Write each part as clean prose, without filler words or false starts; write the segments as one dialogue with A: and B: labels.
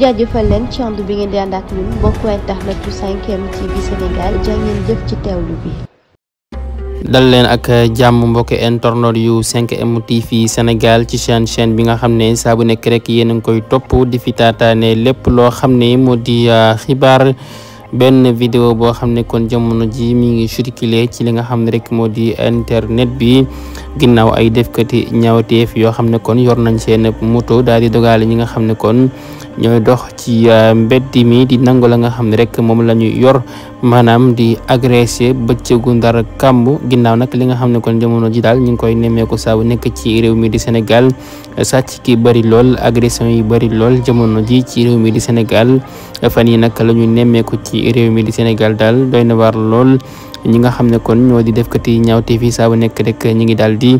A: jaajëfal leen ci ànd bi ngeen di ànd ak ñun mbokku internet bu 5M TV Sénégal jaa ngeen jëf ci teewlu bi.
B: dal leen ak jàmm mbokki internet yu 5M TV Sénégal ci chaîne bi nga xam ne saa bu nekk rek yéen a ngi koy topp di fi taataane lépp loo xam ne moo di xibaar. benn vidéo boo xam ne kon jamono ji mi ngi circulé ci li nga xam ne rek moo di internet bi ginnaaw ay defkati ñaawteef yoo xam ne kon yor nañ seen moto daal di dogale ñi nga xam ne kon ñooy dox ci mbedd mi di nangu la nga xam ne rek moom la ñu yor maanaam di agressé bëccëgu ndar kàmb ginnaaw nag li nga xam ne kon jamono ji daal ñu ngi koy nemmeeku saa bu nekk ci réew mi di Sénégal sàcc ki bëri lool agression yi bëri lool jamono ji ci réew mi di Sénégal fan yi nag la ñu nemmeeku ci réew mi di Sénégal daal doy na war lool ñi nga xam ne kon ñoo di defkati ñaawteef yi saa bu nekk rek ñi ngi daal di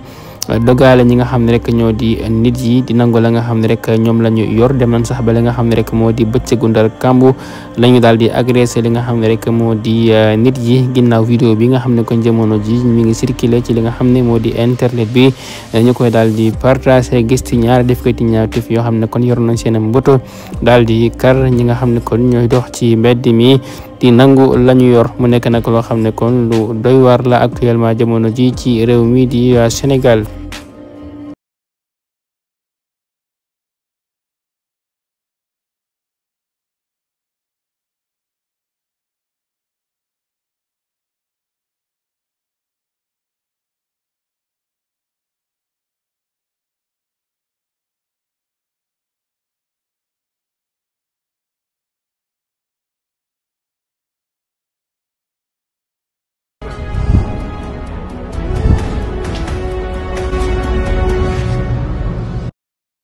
B: dogaale ñi nga xam ne rek ñoo di nit yi di nangu la nga xam ne rek ñoom la ñu yor dem nañ sax ba li nga xam ne rek moo di bëccëgu ndar kàmbu la ñu daal di agressé li nga xam ne rek moo di nit yi ginnaaw vidéo bi nga xam ne kon jamono ji mi ngi circulé ci li nga xam ne moo di internet bi ñu koy daal di partagé gis ci ñaari defkati ñaawteef yoo xam ne kon yor nañ seen mboto daal di kar ñi nga xam ne kon ñooy dox ci mbedd mi di nangu la ñu yor mu nekk nag loo xam ne kon lu doy waar la actuellement jamono ji ci réew mi di Sénégal.